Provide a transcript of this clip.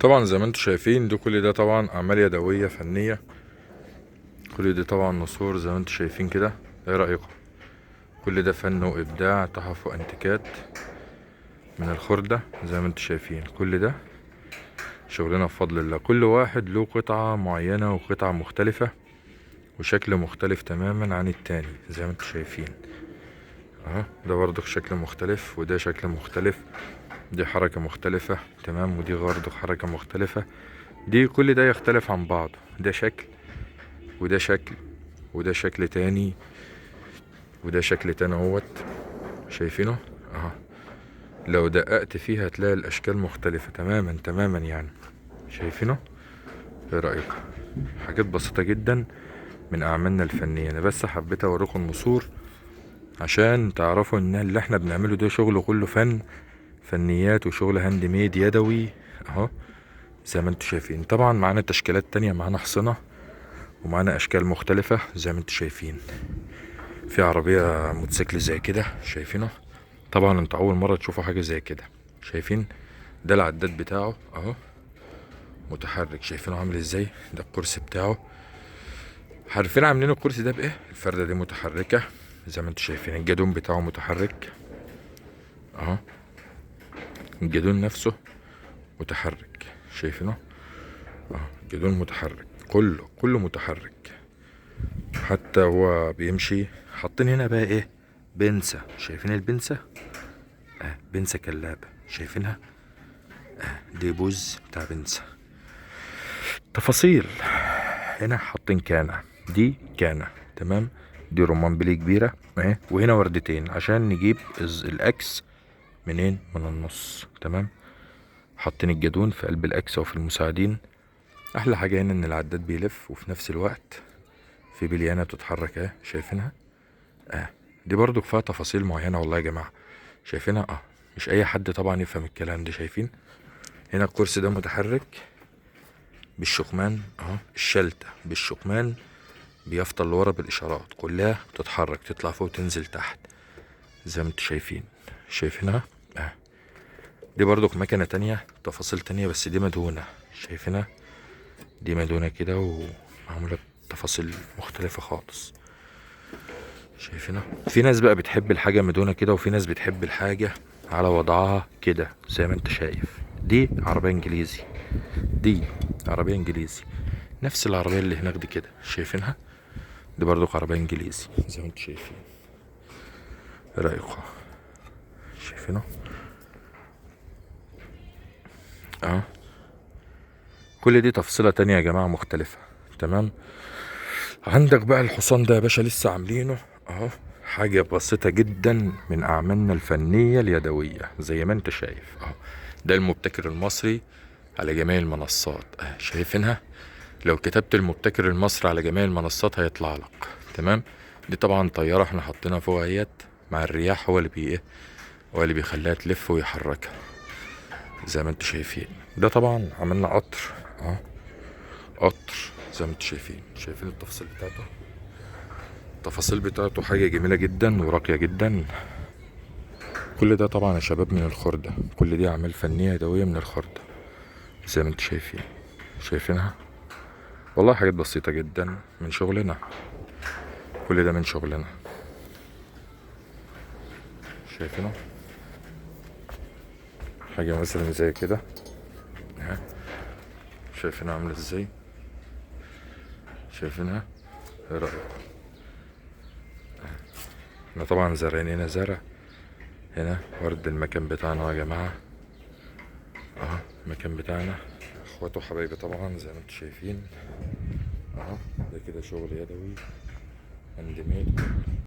طبعا زي ما انتم شايفين ده كل ده طبعا اعمال يدوية فنية. كل دي طبعا نصور زي ما انتم شايفين كده. ايه رايكم؟ كل ده فن وابداع، تحف وانتيكات من الخردة زي ما انتم شايفين. كل ده شغلنا بفضل الله. كل واحد له قطعة معينة وقطعة مختلفة وشكل مختلف تماما عن التاني زي ما انتم شايفين. اهو ده برضه شكل مختلف، وده شكل مختلف، دي حركة مختلفة تمام، ودي برضه حركة مختلفة. دي كل ده يختلف عن بعضه. ده شكل وده شكل وده شكل تاني وده شكل تاني اهوت، شايفينه اهو. لو دققت فيها هتلاقي الاشكال مختلفة تماما تماما يعني، شايفينه؟ ايه رأيكم؟ حاجات بسيطة جدا من اعمالنا الفنية. انا بس حبيت اوريكم النصور عشان تعرفوا ان اللي احنا بنعمله ده شغل كله فن، فنيات وشغل hand made يدوي اهو زي ما انتم شايفين. طبعا معانا تشكيلات تانية، معانا حصنة ومعانا اشكال مختلفة زي ما انتم شايفين. في عربية موتوسيكل زي كده شايفينه. طبعا انتوا اول مرة تشوفوا حاجة زي كده. شايفين ده العداد بتاعه اهو متحرك، شايفينه عامل ازاي؟ ده الكرسي بتاعه. عارفين عاملين الكرسي ده بايه؟ الفردة دي متحركة زي ما انتم شايفين، الجدون بتاعه متحرك اهو، الجدون نفسه متحرك شايفينه اهو، الجدون متحرك كله متحرك حتى هو بيمشي. حاطين هنا بقى ايه؟ بنسة. شايفين البنسة؟ بنسة كلابة شايفينها؟ دي بوز بتاع بنسة. تفاصيل هنا حاطين كانة، دي كانة تمام، دي رمان بلي كبيرة اهي، وهنا وردتين عشان نجيب الاكس منين؟ من النص تمام. حاطين الجدون في قلب الاكس وفي المساعدين. احلى حاجة هنا ان العداد بيلف وفي نفس الوقت في بليانة بتتحرك اهي شايفينها؟ دي برضو كفاية تفاصيل معينة والله يا جماعة شايفينها؟ مش اي حد طبعا يفهم الكلام ده. شايفين هنا الكرسي ده متحرك بالشكمان اهو، الشلتة بالشكمان بيفضل لورا بالاشارات كلها بتتحرك، تطلع فوق وتنزل تحت زي ما انتوا شايفين. شايفينها؟ دي برضو مكنة تانية، تفاصيل تانية، بس دي مدهونة شايفينها؟ دي مدهونة كده ومعمولة بتفاصيل مختلفة خالص شايفينها؟ في ناس بقى بتحب الحاجة مدهونة كده، وفي ناس بتحب الحاجة على وضعها كده زي ما انت شايف. دي عربية انجليزي، دي عربية انجليزي نفس العربية اللي هناك دي كده شايفينها؟ دي برضو عربية انجليزي زي ما انتوا شايفين. ايه رأيكم؟ شايفينه؟ كل دي تفصيلة تانية يا جماعة مختلفة تمام. عندك بقى الحصان ده يا باشا لسه عاملينه اهو، حاجة بسيطة جدا من اعمالنا الفنية اليدوية زي ما انت شايف اهو. ده المبتكر المصري على جميع المنصات شايفينها؟ لو كتبت المبتكر المصري على جميع المنصات هيطلع لك تمام. دي طبعا طيارة احنا حاطينها فوق اهيت مع الرياح، هو اللي بي ايه، هو اللي بيخليها تلف ويحركها زي ما انتوا شايفين. ده طبعا عملنا قطر اهو، قطر زي ما انتوا شايفين. شايفين التفاصيل بتاعته؟ التفاصيل بتاعته حاجة جميلة جدا وراقية جدا. كل ده طبعا يا شباب من الخردة، كل دي أعمال فنية يدوية من الخردة زي ما انتوا شايفين. شايفينها؟ والله حاجات بسيطة جدا من شغلنا، كل ده من شغلنا شايفينه؟ حاجة مثلا زي كده ها، شايفينها عاملة ازاي؟ شايفينها؟ ايه رأيكم؟ احنا طبعا زارعين هنا زرع، هنا ورد المكان بتاعنا يا جماعة اهو، المكان بتاعنا اخواته وحبايبي طبعا زي ما انتم شايفين اهو. ده كده شغل يدوي hand made.